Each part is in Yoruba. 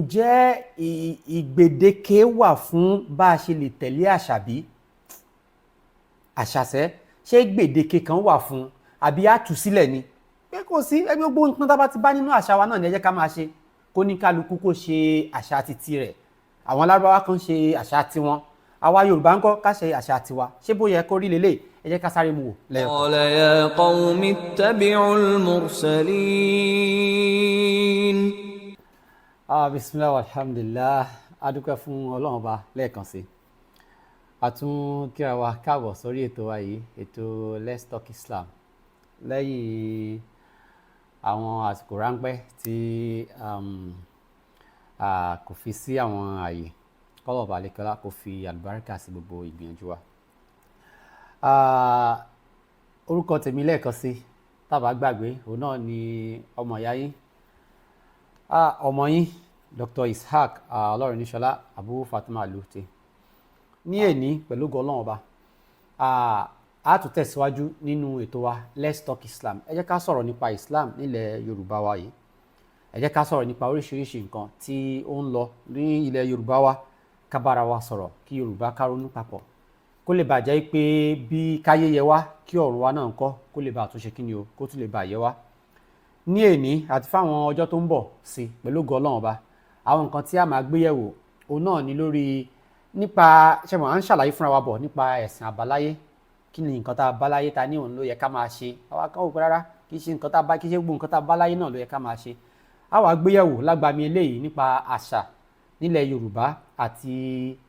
Ǹjẹ́ ìgbèdéke wà fún bá a ṣe lè tẹ̀lé àṣà bí? Àṣàṣẹ́, ṣé gbèdéke kan wà fún àbí á tú sílẹ̀ ni? Pé kò sí ẹgbẹ́, gbogbo nǹkan tá a bá ti bá nínú àṣà wa náà ni ẹ jẹ́ ká máa ṣe. Kó ní kálukú kó ṣe àṣà titi rẹ̀. Àwọn Lárúbáwá kan ṣe àṣà tiwọn. Àwa Yorùbá ńkọ́, ká ṣe àṣà tiwa. Ṣé bó yẹ kó rí lélẹ̀? Ẹ jẹ́ ká sáré mu wò lẹ́yọ̀kan. قال يا قوم اتبعوا المرسلين. Ah, bisimilah, alhamdulilah, adúpẹ́ fún Ọlọ́run Ọba lẹ́ẹ̀kan sí. A tún kíra wa káàbọ̀ sórí ètò wa yìí, ètò Let's Talk Islam, lẹ́yìn àwọn àsìkò ráńpẹ́ tí kò fi sí àwọn ààyè. Kọ́lọ̀ ọba àlekọ́lá kò fi àlùbáríkà sí gbogbo ìgbìyànjú wa. Ah, orúkọ tèmi lẹ́ẹ̀kan sí, tá bá gbàgbé, òun náà ni ọmọ ìyá yín, ọmọ yín, Dr. Ishaq Ọlọ́runníṣọlá Abu Fatima Aluti. Ní èní, pẹ̀lú ògo Ọlọ́run Ọba, a tún tẹ̀síwájú nínú ètò wa Let's Talk Islam. Ẹ jẹ́ ká sọ̀rọ̀ nípa Islam nílẹ̀ Yorùbá wa yìí. Ẹ jẹ́ ká sọ̀rọ̀ nípa oríṣiríṣi nǹkan tí ó ń lọ ní ilẹ̀ Yorùbá wa, ká bára wa sọ̀rọ̀, kí Yorùbá ká ronú papọ̀, kó lè bàjẹ́ pé bí káyé yẹ wá, kí ọ̀run wa náà ń kọ́, kó lè bá àtúnṣe kí ni o, kó tún lè bá yẹ wá ní èní àti fáwọn ọjọ́ tó ń bọ̀ sí. Pẹ̀lú ògo Ọlọ́run Ọba, àwọn nǹkan tí a máa gbé yẹ̀wò, òun náà ni lórí nípa ṣẹ́wọ̀n à ń ṣàlàyé fúnra wa bọ̀ nípa ẹ̀sìn àbáláyé. Kí ni nǹkan tá a bá láyé ta ní òun ló yẹ ká máa ṣe? Àwa kan wò pé rárá, kì í ṣe nǹkan tá a bá, kì í ṣe gbogbo nǹkan tá a bá láyé náà ló yẹ ká máa ṣe. A wá gbé yẹ̀wò lágbàmí eléyìí nípa àṣà nílẹ̀ Yorùbá àti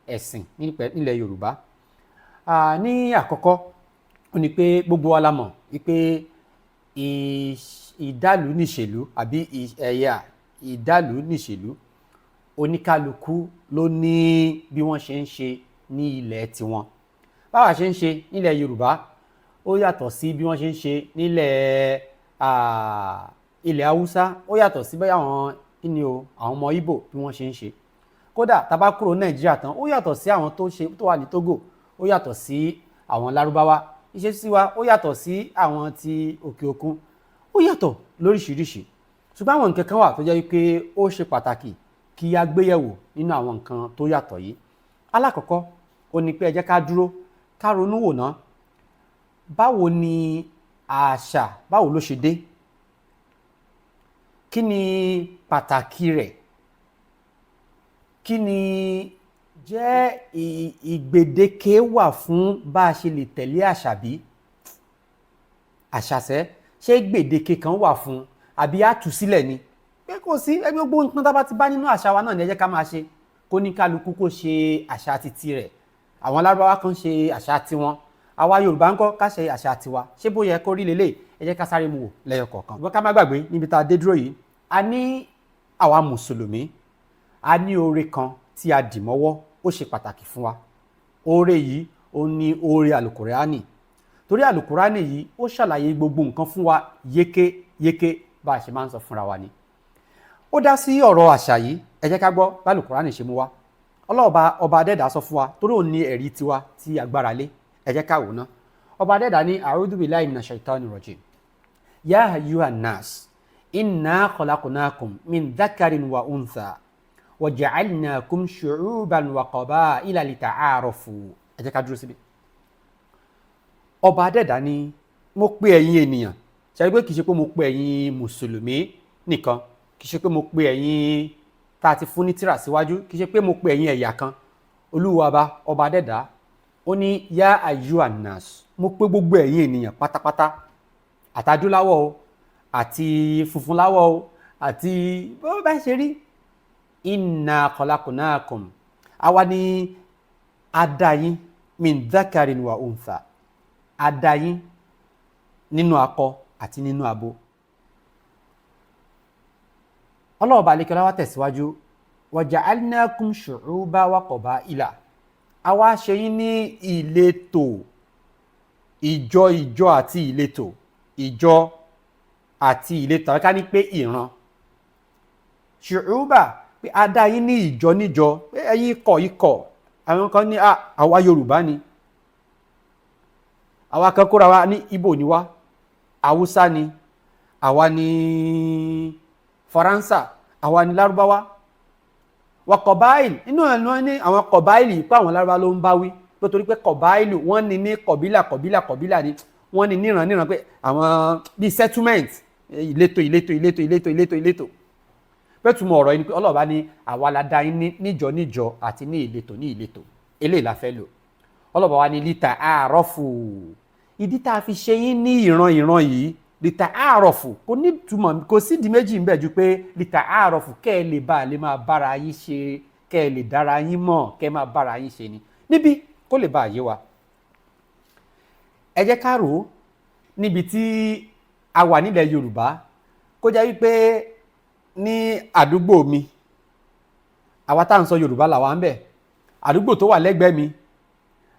ẹ̀sìn nílẹ̀ Yorùbá. Ní àkọ́kọ́, ó ní pé gbogbo wa la mọ̀ wípé ìdálù níṣèlú àbí ẹ̀yà ìdálù níṣèlú, oníkálukú ló ní bí wọ́n ṣe ń ṣe ní ilẹ̀ tiwọn. Báwa ṣe ń ṣe nílẹ̀ Yorùbá, ó yàtọ̀ sí bí wọ́n ṣe ń ṣe nílẹ̀ ilẹ̀ Haúsá, ó yàtọ̀ sí báyà àwọn kíni o, àwọn ọmọ Ìgbò, bí wọ́n ṣe ń ṣe. Kódà tá bá kúrò Nàìjíríà tán, ó yàtọ̀ sí àwọn tó ṣe tó wà ní Togo, ó yàtọ̀ sí àwọn Lárúbáwá. Ìṣesí wa ó yàtọ̀ sí àwọn ti òkè òkun, ó yàtọ̀ lóríṣiríṣi. Ṣùgbọ́n àwọn nǹkan kan wà tó jẹ́ wípé ó ṣe pàtàkì kí a gbéyẹ̀wò nínú àwọn nǹkan tó yàtọ̀ yìí. Alákọ̀ọ́kọ́, ó ní pé ẹ jẹ́ ká dúró, ká ronú wò ná, báwo ni àṣà, báwo ló ṣe dé? Kí ni pàtàkì rẹ̀? Kí ni jẹ́ ìgbèdéke wà fún bá a ṣe lè tẹ̀lé àṣà bí? Àṣàṣẹ́, ṣé gbèdéke kan wà fún àbí á tú sílẹ̀ ni? Pé kò sí ẹgbẹ́, gbogbo nǹkan tá a bá ti bá nínú àṣà wa náà ni ẹ jẹ́ ká máa ṣe. Kó ní kálukú kó ṣe àṣà titi rẹ̀. Àwọn Lárúbáwá kan ṣe àṣà tiwọn. Àwa Yorùbá ńkọ́, ká ṣe àṣà tiwa. Ṣé bó yẹ kó rí lélẹ̀? Ẹ jẹ́ ká sáré mu wò lẹ́yọ kọ̀ọ̀kan. Ṣùgbọ́n ká má gbàgbé níbi tá a dé dúró yìí, a ní àwa mùsùlùmí, a ní oore kan tí a dì mọ́wọ́, ó ṣe pàtàkì fún wa. Oore yìí, ó ní oore àlùkùránì, torí àlùkùránì yìí, ó ṣàlàyé gbogbo nǹkan fún wa yékéyéké, bá a ṣe máa ń sọ fúnra wa ni. Ó dá sí ọ̀rọ̀ àṣà yìí. Ẹ jẹ́ ká gbọ́ bálùkùránì ṣe mú wa. Ọlọ́ọ̀ba ọba adẹ́dà sọ fún wa, torí òun ní ẹ̀rí tiwa tí agbára lé. Ẹ jẹ́ ká wò ná. Ọba adẹ́dà ní أعوذ بالله من الشيطان الرجيم يا أيها الناس إنا خلقناكم من ذكر وأنثى وجعلناكم شعوبا وقبائل لتعارفوا. Ẹ jẹ́ ká dúró síbi. Ọba adẹ́dà ní mo pè ẹ̀yin ènìyàn. Ṣe pé kì í ṣe pé mo pè ẹ̀yin mùsùlùmí nìkan, kì í ṣe pé mo pè ẹ̀yin tá a ti fún ní tírà síwájú, kì í ṣe pé mo pè ẹ̀yin ẹ̀yà kan. Olúwa ọba, ọba adẹ́dà, ó ní يا أيها الناس, mo pè gbogbo ẹ̀yin ènìyàn pátápátá, àtadúláwọ̀ o, àti funfun láwọ̀ o, àti bó bá ṣe rí. إنا خلقناكم, àwa ni a dá yín, من ذكر وأنثى, a dá yín nínú akọ àti nínú abo. Ọlọ́ọ̀bá alẹ́kẹ́lá wa tẹ̀síwájú, وجعلناكم شعوبا وقبائل, àwa ṣe yín ní ìletò, ìjọ ìjọ àti ìletò, ìjọ àti ìletò, àbí ká ní pé ìran. شعوبا, pé a dá yín ní ìjọ níjọ, pé ẹ̀yin ikọ̀ ikọ̀. Àwọn kan ní àwa Yorùbá ni, àwa kan kóra wa ní Ìgbò ni wá, Haúsá ni àwa, ní Faransa àwa, ní Lárúbáwá. Wà kọ̀báìlì inú ẹ̀ ló ní àwọn kọ̀báìlì pé àwọn Lárúbáwá ló ń bá wí, nítorí pé kọ̀báìlì wọ́n ní ní kọ̀bílà kọ̀bílà kọ̀bílà ni wọ́n ní níran níran, pé àwọn bíi settlement, ìletò ìletò ìletò ìletò ìletò ìletò. Pẹ́tùmọ̀ ọ̀rọ̀ yìí ni pé ọlọ́ọ̀bá ní àwa la dá yín níjọ níjọ àti ní ìletò ní ìletò. Eléyìí la fẹ́ lò. Ọlọ́ọ̀bá wa ní lítà àárọ̀fù, ìdí tá a fi ṣe yín ní ìran ìran yìí, lítà àárọ̀fù, kò ní túmọ̀, kò sídìí méjì ń bẹ ju pé lítà àárọ̀fù, kẹ́ ẹ lè bá a lè máa bára yín ṣe, kẹ́ ẹ lè dára yín mọ̀, kẹ́ ẹ máa bára yín ṣe ni. Níbí kó lè bá a yé wa, ẹ jẹ́ ká rò ó níbi tí a wà nílẹ̀ Yorùbá, kó jẹ́ wípé ní àdúgbò mi, àwa tá à ń sọ Yorùbá làwa ń bẹ̀, àdúgbò tó wà lẹ́gbẹ̀ẹ́ mi,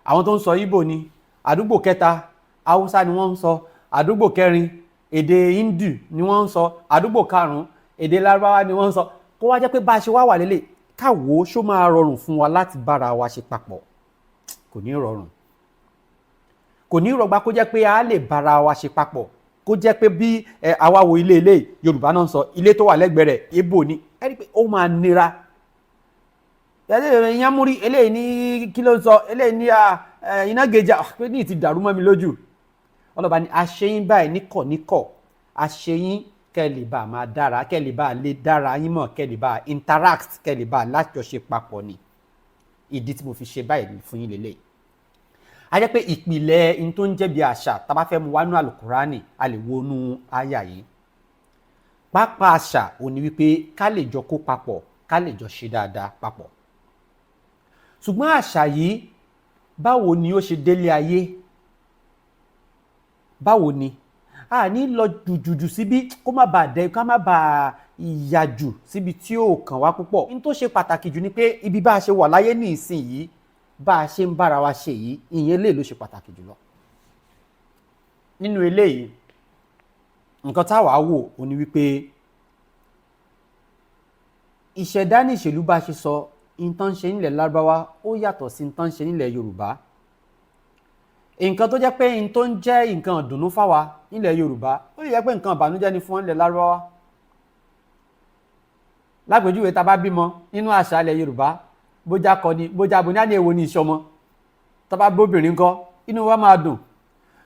àwọn tó ń sọ Ìgbò ni, àdúgbò kẹta, Haúsá ni wọ́n ń sọ, àdúgbò kẹrin, èdè Hindu ni wọ́n ń sọ, àdúgbò karùn-ún, èdè Lárúbáwá ni wọ́n ń sọ. Kó wá jẹ́ pé bá a ṣe wá wà lélẹ̀, káwo ṣó máa rọrùn fún wa láti bára wa ṣe papọ̀? Kò ní rọrùn, kò ní rọgbà. Kó jẹ́ pé a lè bára wa ṣe papọ̀, kó jẹ́ pé bí àwa wo ilé ilé Yorùbá náà ń sọ, ilé tó wà lẹ́gbẹ̀ẹ́ rẹ̀ Ìgbò ni, ẹ rí i pé ó máa nira. Ìyàmúrí eléyìí ní kí ló ń sọ, eléyìí ní iná gèjà pé ní ti dàrú mọ́ mi lójú. Ọlọ́ba ní aṣẹ́yìn báyìí níkọ̀ níkọ̀, aṣẹ́yìn kẹ́ lè bá máa dára, kẹ́ lè bá lè dára yín mọ̀, kẹ́ lè bá interact, kẹ́ lè bá lájọṣe papọ̀ ni. Ìdí tí mo fi ṣe báyìí fún yín lélẹ̀, a jẹ́ pé ìpìlẹ̀ in tó ń jẹ́ bí àṣà, tá a bá fẹ́ mu wánú àlùkùránì, a lè wọnú àyà yìí. Pápá àṣà ò ní wípé ká lè jọ kó papọ̀, ká lè jọ ṣe dáadáa papọ̀. Ṣùgbọ́n àṣà yìí, báwo ni ó ṣe délé ayé? Báwo ni a ní lọ jùjùjù síbí, kó má bàa dẹ, ká má bàa ìyà jù síbi tí ó kàn wá púpọ̀. Ní tó ṣe pàtàkì jù ni pé ibi bá a ṣe wà láyé ní ìsìn yìí, bá a ṣe ń bára wa ṣe yìí, ìyẹn lè ló ṣe pàtàkì jùlọ. Nínú eléyìí, nǹkan táwa wò ó ní wípé ìṣẹ̀dá ní ìṣèlú, bá a ṣe sọ, nǹkan ṣe nílẹ̀ Lárúbáwá ó yàtọ̀ sí nǹkan ṣe nílẹ̀ Yorùbá. Nǹkan tó jẹ́ pé n tó ń jẹ́ nǹkan ìdùnnú fáwa nílẹ̀ Yorùbá, ó lè jẹ́ pé nǹkan ìbànújẹ́ ni fún wọn nílẹ̀ Lárúbáwá. Lápèjúwe, tá a bá bímọ nínú àṣà ilẹ̀ Yorùbá, bójá kọ ni, bójá bo ní, á ní èwo ní ìṣọmọ. Tá a bá bóbìnrin kọ́, inú wa máa dùn.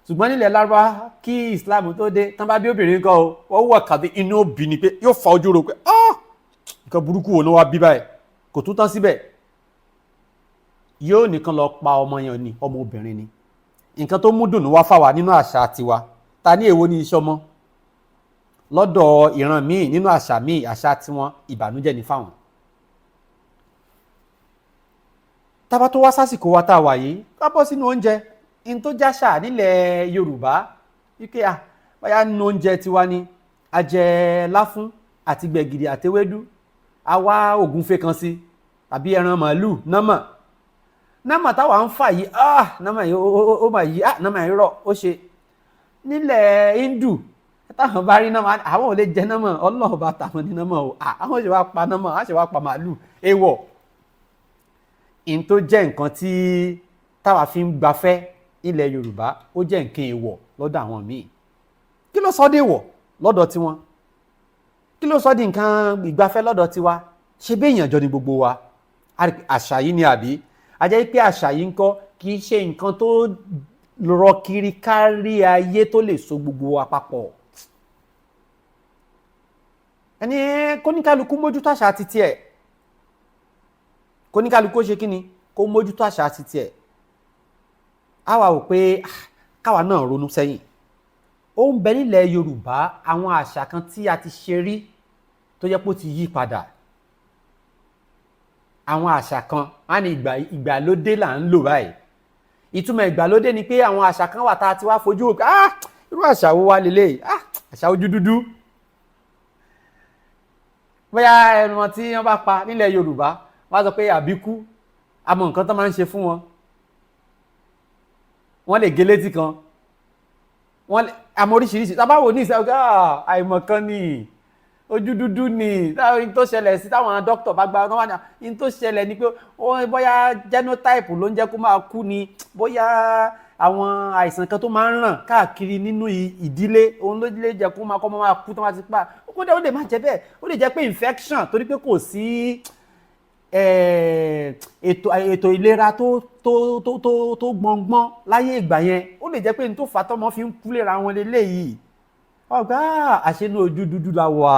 Ṣùgbọ́n nílẹ̀ Lárúbáwá, kí Islam tó dé, tán bá bí obìnrin kọ́ o, wọ́n wọ̀ kàdé, inú òbí ni pé yóò fa ojú ro pé, ah, nǹkan burúkú wo ló wá bí báyìí? Kò tún tán síbẹ̀, yóò nìkan lọ pa ọmọ yẹn ni, ọmọ obìnrin ni. Nǹkan tó mú dùnú wá fáwa nínú àṣà tiwa, ta ní èwo ní iṣọmọ, lọ́dọ̀ ìran míì, nínú àṣà míì, àṣà tiwọn, ìbànújẹ́ ni fáwọn. Tábà tó wá sásìkò wa tá a wà yìí, ká bọ́ sínú oúnjẹ. In tó jáṣà nílẹ̀ Yorùbá wípé à báyà nínú oúnjẹ tiwa ni a jẹ láfún àti gbẹ̀gìrì àtewédú, a wá ògúnfe kan sí tàbí ẹran màálù, nọ́mà nọ́mà táwa ń fà yìí, ah, nọ́mà yìí ó mà yìí, ah, nọ́mà yìí rọ̀ ó ṣe. Nílẹ̀ Hindu, táwọn bá rí nọ́mà, àwọn ò lè jẹ nọ́mà. Ọlọ́run bá tàwọn ní nọ́mà o, àwọn ṣe wá pa nọ́mà, àwọn ṣe wá pa màálù, èèwọ̀. In tó jẹ́ nǹkan tí táwa fi ń gbafẹ́ ilẹ̀ Yorùbá, ó jẹ́ nǹkan èèwọ̀ lọ́dọ̀ àwọn míì. Kí ló sọ dé èèwọ̀ lọ́dọ̀ tiwọn? Kí ló sọ di nǹkan ìgbafẹ́ lọ́dọ̀ tiwa? Ṣe bí èèyàn jọ ni gbogbo wa. Àṣà yìí ni, àbí a jẹ́ pé àṣà yìí ń kọ́, kì í ṣe nǹkan tó rọ kiri kárí ayé tó lè so gbogbo wa papọ̀. Ẹni kóníkálukú mójútó àṣà titi ẹ̀, kóníkálukú ó ṣe kí ni, kó mójútó àṣà titi ẹ̀. Á wà wò pé káwa náà ronú sẹ́yìn, ó ń bẹ nílẹ̀ Yorùbá àwọn àṣà kan tí a ti ṣe rí tó jẹ́ pé ó ti yí padà. Àwọn àṣà kan á ní ìgbàlódé là ń lò báyìí. Ìtumọ̀ ìgbàlódé ni pé àwọn àṣà kan wà tá a ti wá fojú wò pé, ah, irú àṣà wo wá lélẹ̀? Ah, àṣà ojú dúdú. Bóyá ẹran tí wọ́n bá pa nílẹ̀ Yorùbá, wọ́n á sọ pé àbíkú, àmọ́ nǹkan tó máa ń ṣe fún wọn, wọ́n lè gé létí kan, wọ́n lè àmọ́ oríṣiríṣi. Tá a bá wò ní ìṣẹ́, àìmọ̀kan ni, ojú dúdú ni. Táwọn tó ṣẹlẹ̀ sí, táwọn dókítà bá gba wọn ní tó ṣẹlẹ̀ ni pé bóyá genotype ló ń jẹ́ kó máa kú ni, bóyá àwọn àìsàn kan tó máa ń ràn káàkiri nínú ìdílé, òun ló lè jẹ́ kó máa kọ́ máa kú tó máa ti pa. Kódà ó lè má jẹ́ bẹ́ẹ̀, ó lè jẹ́ pé infection, torí pé kò sí ètò ìlera tó tó tó tó tó gbọ̀ngbọ́n láyé ìgbà yẹn. Ó lè jẹ́ pé n tó fà tọ́mọ fi ń kú léra wọn leléyìí. Ọgbà àṣẹnú ojú dúdú la wà.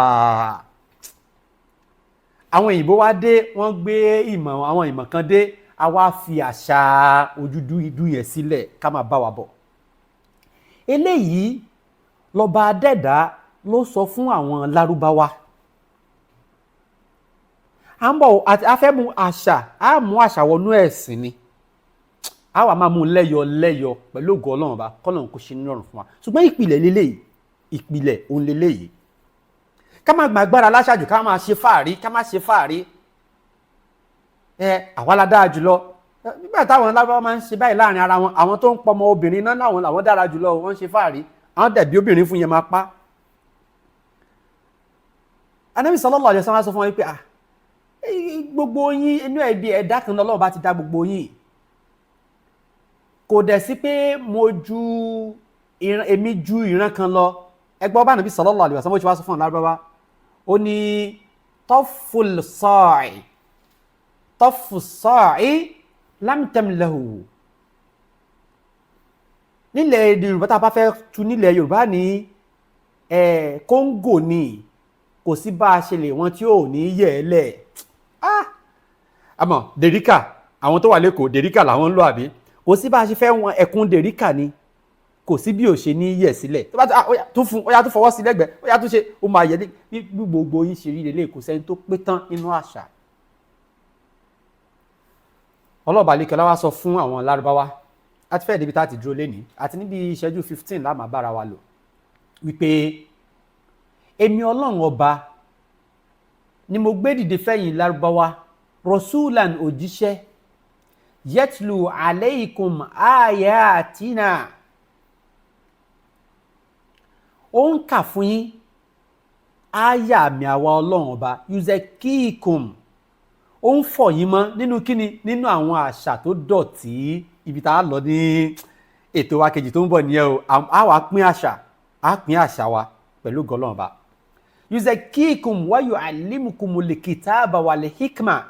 Àwọn òyìnbó wá dé, wọ́n gbé ìmọ̀, àwọn ìmọ̀ kan dé, a wá fi àṣà ojú dúdú yẹn sílẹ̀ ká máa bá wa bọ̀. Eléyìí lọ́ba adẹ́dá ló sọ fún àwọn Lárúbáwá. À ń bọ̀ àti a fẹ́ mú àṣà, á mú àṣà wọnú ẹ̀sìn ni, a wà máa mú lẹ́yọ lẹ́yọ pẹ̀lú ògo Ọlọ́run Ọba, kọ́lọ́run kò ṣe nírọ̀rùn fún wa. Ṣùgbọ́n ìpìlẹ̀ leléyìí, ìpìlẹ̀ òun leléyìí. Ká má gbàgbára láṣàjù, ká má ṣe fáàrí, ká má ṣe fáàrí. Ẹ àwa la dáa jùlọ. Nígbà táwọn Lárúbáwá máa ń ṣe báyìí láàrin ara wọn, àwọn tó ń pọmọ obìnrin náà láwọn làwọn dára jùlọ, wọ́n ń ṣe fáàrí, àwọn dẹ̀bí obìnrin fún yẹn máa pa. Ànábì sallallahu alaihi wasallam sọ fún wọn pé gbogbo yín inú ẹbí ẹ̀dá kan lọ́lọ́run bá ti dá gbogbo yín. Kò dẹ̀ sí pé mo ju ìran, èmi ju ìran kan lọ. Ẹgbọ́n bá Ànábì sallallahu alaihi wasallam bó ṣe wá sọ fún àwọn Lárúbáwá, ó ní tọ́ful sa'i, tọ́fù sa'i lam tamlahu. Nílẹ̀ èdè Yorùbá, tá a bá fẹ́ tu nílẹ̀ Yorùbá ní kóńgò ni, kò sí bá a ṣe lè wọ́n tí ò ní yẹ̀ ẹ́ lẹ̀. Àmọ́ dèríkà, àwọn tó wà lẹ́kọ̀ọ́ dèríkà làwọn ń lò, àbí kò sí bá a ṣe fẹ́ wọn ẹ̀kún dèríkà ni, kò sí bí ò ṣe ní yẹ̀ sílẹ̀. Tó bá tó fún, ó yá tó fọwọ́ sí lẹ́gbẹ̀ẹ́, ó yá tó ṣe, ó máa yẹ. Ní gbogbo yín ṣe rí lélẹ̀, kò sẹ́ni tó pé tán nínú àṣà. Ọlọ́ọ̀bà lẹ́kọ̀ọ́ wá sọ fún àwọn Lárúbáwá, àti fẹ́ẹ̀ débi tá a ti dúró lénìí, àti níbi ìṣẹ́jú 15 la máa bára wa lò, wípé èmi Ọlọ́run Ọba ni mo gbé dìde fẹ́yìn Lárúbáwá, rasulan, òjíṣẹ́, yẹtlu aleikum ayatina, ó ń kà fún yín áyà mi àwa Ọlọ́run Ọba, yuzekikum, ó ń fọ̀ yín mọ́ nínú kíni, nínú àwọn àṣà tó dọ̀tí. Ibi tá a lọ ní ètò wa kejì tó ń bọ̀ nìyẹn o. A wà pín àṣà, a pín àṣà wa pẹ̀lú Ọlọ́run Ọba. Yuzekikum wa yu'allimukumul kitaba wal hikma,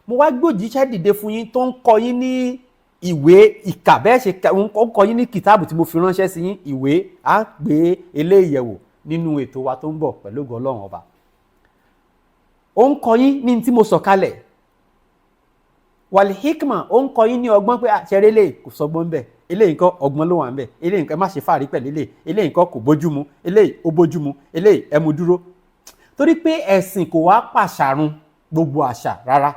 mo wá gbòjíṣẹ́ dìde fún yín tó ń kọ́ yín ní ìwé ìkà, bẹ́ẹ̀ ṣe ń kọ́ yín ní kìtáàbù tí mo fi ránṣẹ́ sí yín, ìwé. Á gbé eléyìí yẹ̀wò nínú ètò wa tó ń bọ̀ pẹ̀lú Ọlọ́run Ọba. Ó ń kọ́ yín ní tí mo sọ kalẹ̀, wal hikma, ó ń kọ́ yín ní ọgbọ́n, pé àṣẹrẹ́ lè kò sọgbọ́n ń bẹ̀, eléyìí nǹkan ọgbọ́n ló wà ń bẹ̀, eléyìí nǹkan ẹ má ṣe fàárí pẹ̀lú eléyìí, eléyìí nǹkan kò bójú mu, eléyìí ó bójú mu, eléyìí ẹ mú dúró. Torí pé ẹ̀sìn kò wá pàṣàrun gbogbo àṣà rárá.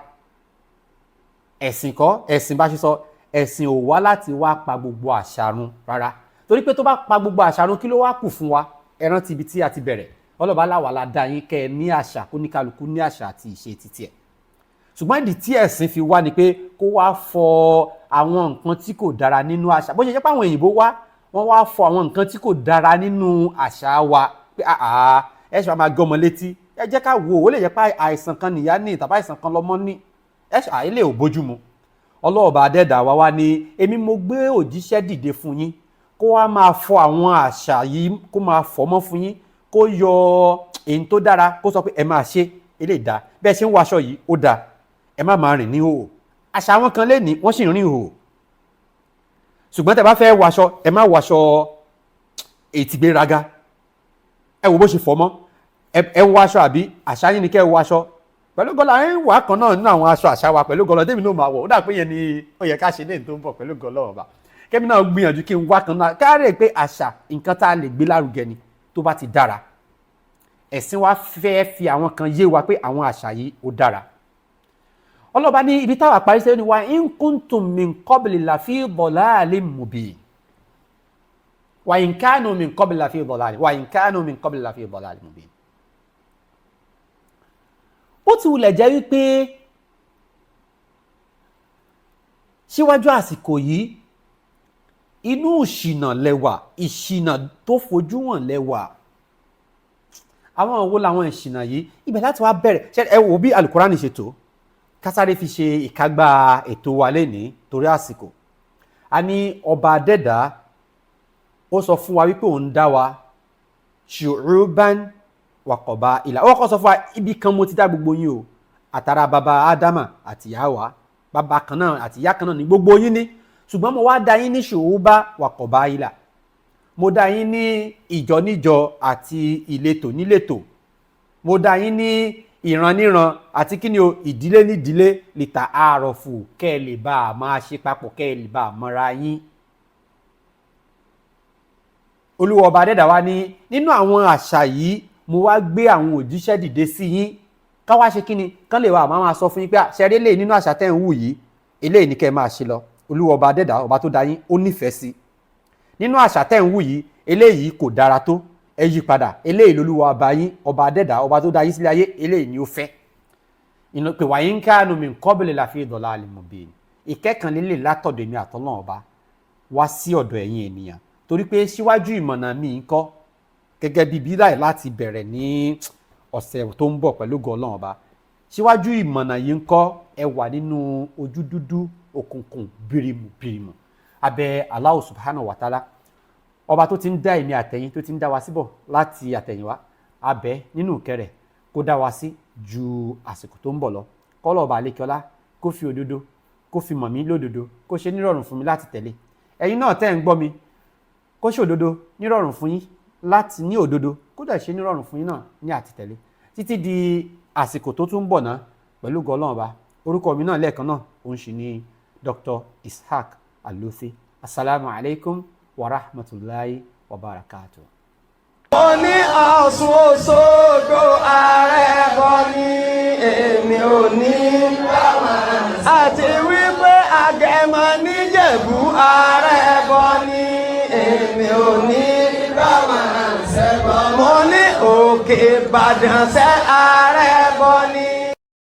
Ẹ̀sìn kọ́, ẹ̀sìn bá ṣe sọ, ẹ̀sìn ò wá láti wá pa gbogbo àṣà run rárá. Torí pé tó bá pa gbogbo àṣà run, kí ló wá kù fún wa? Ẹ rántí ibi tí a ti bẹ̀rẹ̀. Ọlọ́ba láwa la dá yín kẹ́ ẹ ní àṣà, kó ní kálukú ní àṣà àti ìṣe títí ẹ̀. Ṣùgbọ́n ìdí tí ẹ̀sìn fi wá ni pé kó wá fọ àwọn nǹkan tí kò dára nínú àṣà. Bó ṣe jẹ́ pé àwọn òyìnbó wá, wọ́n wá fọ àwọn nǹkan tí kò dára nínú àṣà wa, pé àà ẹ ṣe máa gọmọ létí, ẹ jẹ́ ká wò ó, lè jẹ́ pé àìsàn kan nìyá ní tàbí àìsàn kan lọ́mọ ní, ẹ ṣe àìlè ò bójú mu. Ọlọ́ọ̀bà adẹ́dà wa wá ní èmi mo gbé òjíṣẹ́ dìde fún yín kó wá máa fọ àwọn àṣà yìí, kó máa fọ mọ́ fún yín, kó yọ èyí tó dára, kó sọ pé ẹ máa ṣe eléyìí dáa, bẹ́ẹ̀ ṣe ń wọ aṣọ yìí ó dáa, ẹ má máa rìn ní hòhò. Àṣà àwọn kan lè ní wọ́n sì ń rìn hòhò, ṣùgbọ́n tẹ́ bá fẹ́ wọṣọ, ẹ má wọṣọ ètìgbéraga. Ẹ wo bó ṣe fọ́ mọ́. Ẹ wọ aṣọ, àbí àṣà yín ni kẹ́ ẹ wọ aṣọ pẹ̀lú gọlọ. Ẹ ń wà kan náà nínú àwọn aṣọ àṣà wa pẹ̀lú gọlọ tèmi náà máa wọ̀. Ó dà pé yẹn ni ó yẹ ká ṣe lẹ́yìn tó ń bọ̀ pẹ̀lú gọlọ ọba, kẹ́mi náà gbìyànjú kí n wá kan náà káàárẹ̀ pé àṣà nǹkan tá a lè gbé lárugẹ ni tó bá ti dára. Ẹ̀sìn wa fẹ́ fi àwọn kan yé wa pé àwọn àṣà yìí ó dára. Ọlọ́ba ní ibi táwa parí sẹ́yìn ni wa in kuntum min qabli lafi dalalin mubin, wa in kanu min qabli lafi dalalin, wa in kanu min qabli lafi dalalin mubin. Ó ti wulẹ̀ jẹ́ wípé síwájú àsìkò yìí inú ìṣìnà lẹ́wà, ìṣìnà tó fojú hàn lẹ́wà. Àwọn wo làwọn ìṣìnà yìí? Ibẹ̀ láti wá bẹ̀rẹ̀. Ṣé ẹ wò bí alukurani ṣe tó kásáré fi ṣe ìkágbá ètò wa lénìí torí àsìkò. A ní ọba adẹ́dá ó sọ fún wa wípé òun dá wa ṣùrùbán wàkọ̀bá ìlà. Ó kọ́ sọ fún wa ibi kan mo ti dá gbogbo yín o, Àtàrà baba Ádámà àti ìyá wa, bàbá kan náà àti ìyá kan náà ní gbogbo yín ní. Ṣùgbọ́n mo wá dá yín ní ṣùúbà wàkọ̀bá ilà, mo dá yín ní ìjọ níjọ àti ìletò níletò, mo dá yín ní ìran níran àti kí ni o, ìdílé nídílé, lìtà àròfù, kẹ́ ẹ lè bá a máa ṣe papọ̀, kẹ́ ẹ lè bá a mọ́ra yín. Olúwa ọba adẹ́dà wa ní nínú àwọn àṣà yìí, mo wá gbé àwọn òjíṣẹ́ dìde sí yín, ká wá ṣe kí ni, kán lè wá àmọ́ máa sọ fún yín pé ṣe rí eléyìí nínú àṣà tẹ́ ń wù yìí, eléyìí ni kẹ́ ẹ máa ṣe lọ, Olúwa ọba adẹ́dà ọba tó dá yín ó nífẹ̀ẹ́ sí. Nínú àṣà tẹ́ ń wù yìí, eléyìí kò dára tó, ẹ yí padà, eléyìí lolúwa ọba yín, ọba adẹ́dà ọba tó dá yín sílé ayé, eléyìí ni ó fẹ́. Ìnà pé wàyí ń káànù mi kọ́bìlì láfi dọ̀là àlìmọ̀bì ìkẹ́kànlélẹ̀ látọ̀dọ̀ èmi àtọ́lọ́run ọba wá sí ọ̀dọ̀ ẹ̀yin ènìyàn, torí pé síwájú ìmọ̀nà mi ń kọ́ gẹ́gẹ́ bí bíláì láti bẹ̀rẹ̀ ní ọ̀sẹ̀ tó ń bọ̀ pẹ̀lú ògo Ọlọ́run ọba. Síwájú ìmọ̀nà yìí ń kọ́, ẹ wà nínú ojú dúdú, òkùnkùn bìrìmù bìrìmù. Abẹ́ Allahu subhanahu wa ta'ala, ọba tó ti ń dá èmi àtẹ̀yìn, tó ti ń dá wa síbọ̀ láti àtẹ̀yìnwá, abẹ́ nínú ìkẹ́ rẹ̀ kó dá wa sí ju àsìkò tó ń bọ̀ lọ. Kọ́lọ̀ ọba àlekíọ́lá kó fi òdodo kó fi mọ̀ mí lódodo, kó ṣe nírọ̀rùn fún mi láti tẹ̀lé. Ẹ̀yin náà tẹ́ ń gbọ́ mi, kó ṣe òdodo nírọ̀rùn fún yín láti ní òdodo, kó dẹ̀ ṣe nírọ̀rùn fún yín náà ní àtìtẹ̀lé títí di àsìkò tó tún ń bọ̀ náà pẹ̀lú ògo Ọlọ́run ọba. Orúkọ mi náà lẹ́ẹ̀kan náà, òun sì ni Dr. Ishaq Aluthi. Asalaamu alaykum wa rahmatulahi wa barakatuh. Mo ní Ọ̀ṣun Òṣogbo, ààrẹ bọ ní èmi ò ní. Àti wípé Agẹmọ níjẹ̀bú, ààrẹ bọ ní èmi ò ní. Mo ní Òkè Ìbàdàn sẹ́, ààrẹ bọ ní.